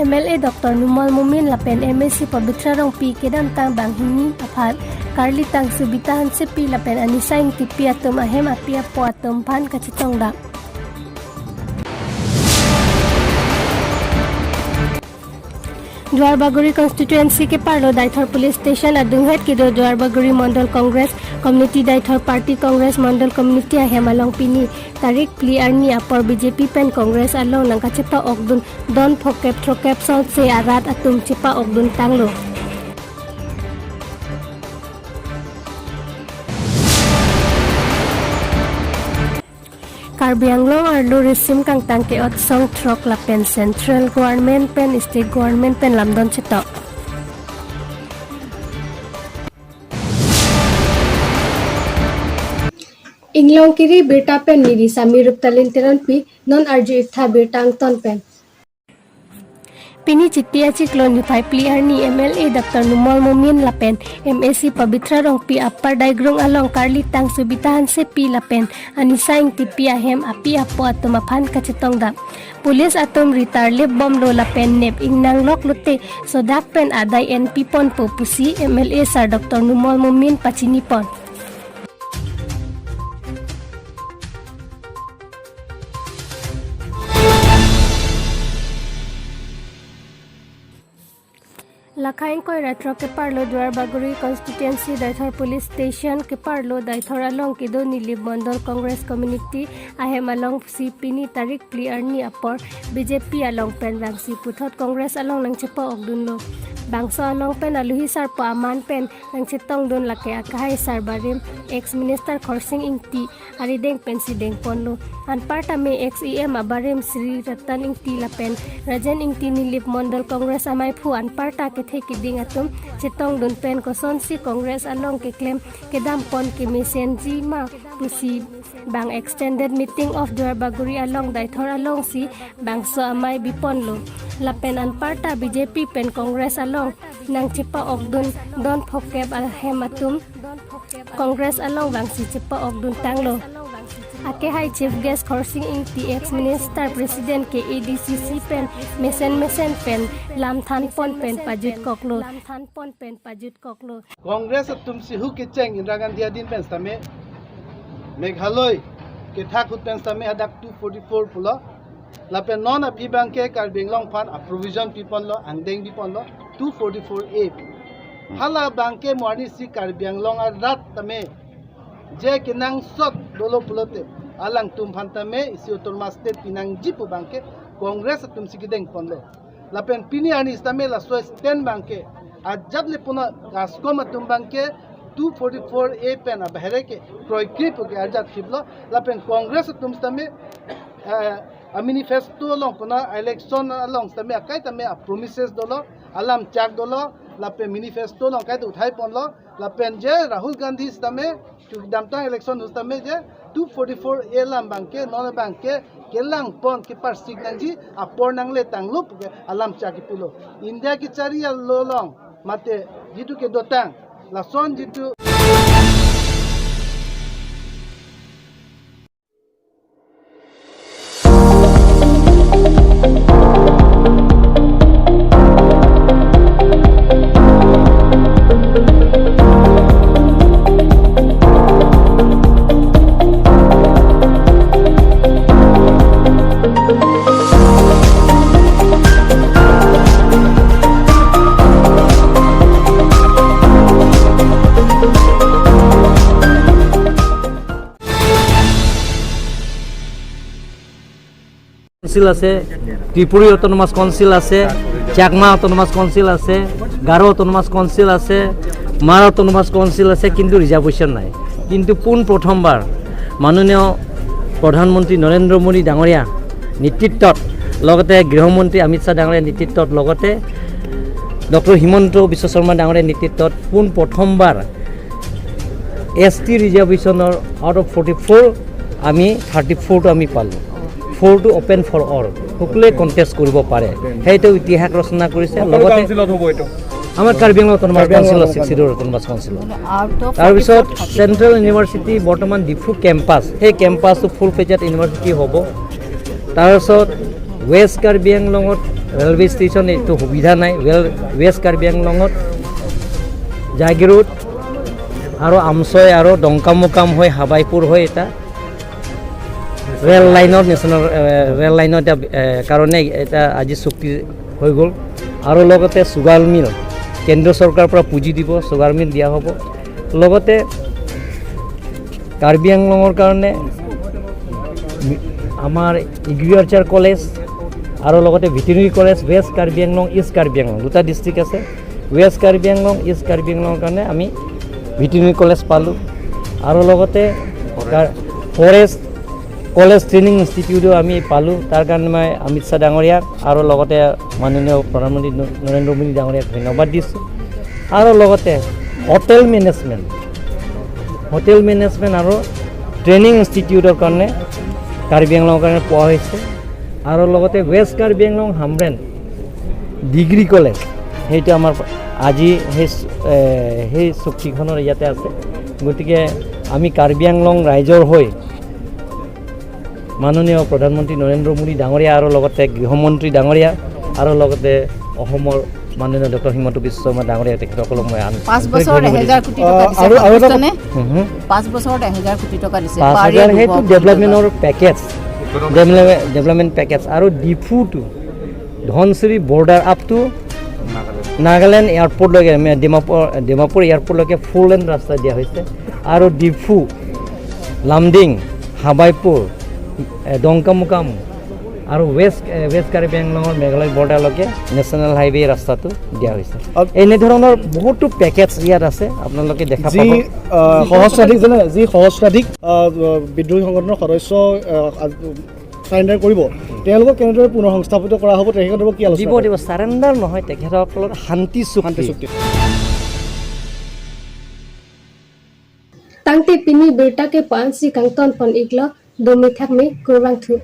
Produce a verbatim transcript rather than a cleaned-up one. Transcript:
M L A Doctor Numal Momin lapen M A C Pabitra Rongpi kedamtang banghini aphan karli tang Subita Hansepi lapen Anisa Ingtipi atum ahem api apo atum aphan kachetongdam. Duarbagori constituency keparlo Deithor Police Station adunghet kedo Duarbagori Mondol Congress Committee, Deithor Party Congress Mondol Committee ahem along pini tarik phli arni apor B J P pen Congress along nangkachepa-okdun don phokep throkep sose arat atum chepa-okdun tanglo. Karbi Anglong arlo risim kangtang ke-ot song throk lapen central government pen state government pen lamdon chetok. Inglong kiri birta pen neli Sami Ruptalin Teronpi, non arju-iktha birta angton pen. Pini Chiti achiklo niphai phli arni M L A Doctor Numal Momin lapen M A C Pabitra Rongpi Upper Daigrung along karli tang Subita Hansepi lapen Anisa Ingtipi ahem api apo atum aphan kachetongdam. Police atum ritar lip bomlo lapen nep ingnang loklote sodak pen adai enpi ponpo pusi M L A sar Doctor Numal Momin pachini pon. Lakha ingkoi ra throk keparlo Duarbagori constituency Deithor Police Station keparlo Deithor along kedo Nilip Mondol Congress Committee ahem alongsi pini tarik phli arni apor B J P along pen vangsi puthot Congress along nangchepa-okdunlo. Bangso along pen aluhi sarpo aman pen nangchetongdun lake akehai sar barim ex minister Khorsing Ingti arideng pensi dengponlo. Anparta me ex E M abarim Sri Ratan Ingti lapen Rajen Ingti Nilip Mondol Congress amaiphu anparta kethe kiding atum chetongdun pen kosonsi Congress along keklem kedampon kemesenji ma pusi bang extended meeting of Duarbagori along Deithor alongsi bangso amei biponlo. Lapen anparta B J P pen Congress along nangchepa-okdun don phokep ahem atum Congress along vangsi chepa-okdun tanglo. Akehai Chief Guest Khorsing Ingti, ex Minister, President K A D C C pen mesen mesen pen lam thanpon pen pajutkoklo. Congress atumsi hu kecheng Indira Gandhi adin pen sitame Meghalaya kethak ahut pen sitame hadak two forty-four pulo. Lapen non aphi abangke Karbi Anglong aphan a provision piponlo, angdeng piponlo, two forty-four A. Hala abangke mo arnisi Karbi Anglong arat tame je kenangsot dolo pulote alangtum aphan tame isi autonomous state pinangji pu abangke Congress atumsi kedengponlo. Lapen pini arni sitame laso stand abangke ajat le puno gaskom atum abangke two forty-four A pen abahere ke kroikre pu ke ajat khiplo. Lapen Congress atum sitame, eh, a manifesto along puno election along sitame akai tame a promises dolo, alam chak dolo, lapen manifesto along akai tu uthai ponlo, lapen je Rahul Gandhi sitame kedamtang election ahut sitame je two forty-four A alam abangke non abangke kelangpon keparsik nangji apor nangle tanglo pu ke alam chak kipulo. India kechari along mate jitu kedotang lason jitu Council আছে, Tripuri autonomous council আছে, Chakma autonomous council আছে, Garo autonomous council আছে, মাৰ autonomous council আছে, কিন্তু ৰিজাৰ্ভেশ্যন নাই। কিন্তু পোন প্ৰথমবাৰ মাননীয় প্ৰধানমন্ত্ৰী নৰেন্দ্ৰ মোদী ডাঙৰীয়া নেতৃত্বত, লগতে গৃহমন্ত্ৰী অমিত শ্বাহ ডাঙৰীয়া নেতৃত্বত, লগতে ডক্টৰ হিমন্ত বিশ্ব শৰ্মা ডাঙৰীয়া নেতৃত্বত পোন প্ৰথমবাৰ এছ টি ৰিজাৰ্ভেশ্যনৰ আউট অফ ফৰ্টি ফ'ৰ আমি থাৰ্টি ফ'ৰটো আমি পালোঁ। ফ'ৰটো অপেন ফৰ অল, সকলোৱে কণ্টেষ্ট কৰিব পাৰে, সেইটো ইতিহাস ৰচনা কৰিছে। সকলো লগতে কাউন্সিলত হ'ব এইটো? আমাৰ কাৰ্বি আংলং অট'নমাছ কাউন্সিলত, ছিক্স শ্বিডিউল অট'নমাছ কাউন্সিলত। তাৰপিছত চেণ্ট্ৰেল ইউনিভাৰ্চিটি বৰ্তমান ডিফু কেম্পাছ, সেই কেম্পাছটো ফুল ফ্লেজড ইউনিভাৰ্চিটি হ'ব। তাৰপিছত ৱেষ্ট কাৰ্বি আংলঙত ৰেলৱে ষ্টেচন এইটো সুবিধা নাই। ৱেল, ৱেষ্ট কাৰ্বি আংলঙত জাগিৰোড আৰু আমচৈ আৰু ডংকামুকাম হৈ হাবাইপুৰ হৈ এটা ৰেল লাইনৰ নেশ্যনেল, এ, ৰেল লাইনৰ এটা, এ, কাৰণে এটা আজি চুক্তি হৈ গ'ল। আৰু লগতে চুগাৰ মিল, কেন্দ্ৰ চৰকাৰৰ পৰা পুঁজি দিব, চুগাৰ মিল দিয়া হ'ব। লগতে কাৰ্বি আংলঙৰ কাৰণে আমাৰ এগ্ৰিকালচাৰ কলেজ আৰু লগতে ভেটেৰিনেৰী কলেজ, ৱেষ্ট কাৰ্বি আংলং, ইষ্ট কাৰ্বি আংলং, দুটা ডিষ্ট্ৰিক্ট আছে। ৱেষ্ট কাৰ্বি আংলং, ইষ্ট কাৰ্বি আংলঙৰ কাৰণে আমি ভেটেৰিনেৰী কলেজ পালোঁ আৰু লগতে কা-, ফৰেষ্ট কলেজ ট্ৰেইনিং ইনষ্টিটিউটো আমি পালোঁ। তাৰ কাৰণে মই অমিত শ্বাহ ডাঙৰীয়াক আৰু লগতে মাননীয় প্ৰধানমন্ত্ৰী ন-, নৰেন্দ্ৰ মোদী ডাঙৰীয়াক ধন্যবাদ দিছোঁ। আৰু লগতে হোটেল মেনেজমেণ্ট, হোটেল মেনেজমেণ্ট আৰু ট্ৰেইনিং ইনষ্টিটিউটৰ কাৰণে কাৰ্বি আংলঙৰ কাৰণে পোৱা হৈছে। আৰু লগতে ৱেষ্ট কাৰ্বি আংলং হামৰেণ ডিগ্ৰী কলেজ, সেইটো আমাৰ আজি সেই চ-, এ, সেই চুক্তিখনৰ ইয়াতে আছে। গতিকে আমি কাৰ্বি আংলং ৰাইজৰ হৈ মাননীয় প্ৰধানমন্ত্ৰী নৰেন্দ্ৰ মোদী ডাঙৰীয়া আৰু লগতে গৃহমন্ত্ৰী ডাঙৰীয়া আৰু লগতে অসমৰ মাননীয় ডক্টৰ হিমন্ত বিশ্ব শৰ্মা ডাঙৰীয়া, তেখেতসকলক মই আন-, পাঁচ আন্তৰিক বছৰত ধন্যবাদ এহেজাৰ দিছোঁ। কোটি টকা আহ, দিছে আৰু, আৰু এটা সৰ্বোচ্চ নে? হুম, হুম। পাঁচ বছৰত এহেজাৰ কোটি টকা দিছে। পাঁচ পাৰ হাজাৰ year সেইটো দুশ কোটি টকা। ডেভেলপমেণ্টৰ পেকেজ, ডেভেলপমে-, ডেভেলপমেণ্ট পেকেজ। আৰু ডিফুটো Dhansiri border up to Nagaland এয়াৰপৰ্টলৈকে, মানে, ডিমাপুৰ, ডিমাপুৰ এয়াৰপৰ্টলৈকে ফ'ৰ লেন ৰাস্তা দিয়া হৈছে। আৰু ডিফু, লামডিং, হাবাইপুৰ, এ, ডংকামুকাম আৰু ৱেষ্ট, এ, ৱেষ্ট কাৰ্বি আংলঙৰ মেঘালয় বৰ্ডাৰলৈকে নেশ্যনেল হাইৱে ৰাস্তাটো দিয়া হৈছে। আপ- এনেধৰণৰ বহুতো পেকেজ ইয়াত আছে, আপোনালোকে দেখা যি, পাব। আহ, সহস্ৰাধিক, যেনে যি সহস্ৰাধিক, আহ, বিদ্ৰোহী সংগঠনৰ সদস্য, আহ, আজ-, চাৰেণ্ডাৰ কৰিব, তেওঁলোকক কেনেদৰে পুনৰ সংস্থাপিত কৰা হ'ব, তেখেতৰ কি আলোচনা দিব, কৰিব? দিব। চাৰেণ্ডাৰ নহয়, তেখেতসকলৰ শান্তি চুক্তি। শান্তি চুক্তি। Tangte pini birta ke-ansi kangton pon iklo, dome thakme, kurvangthu.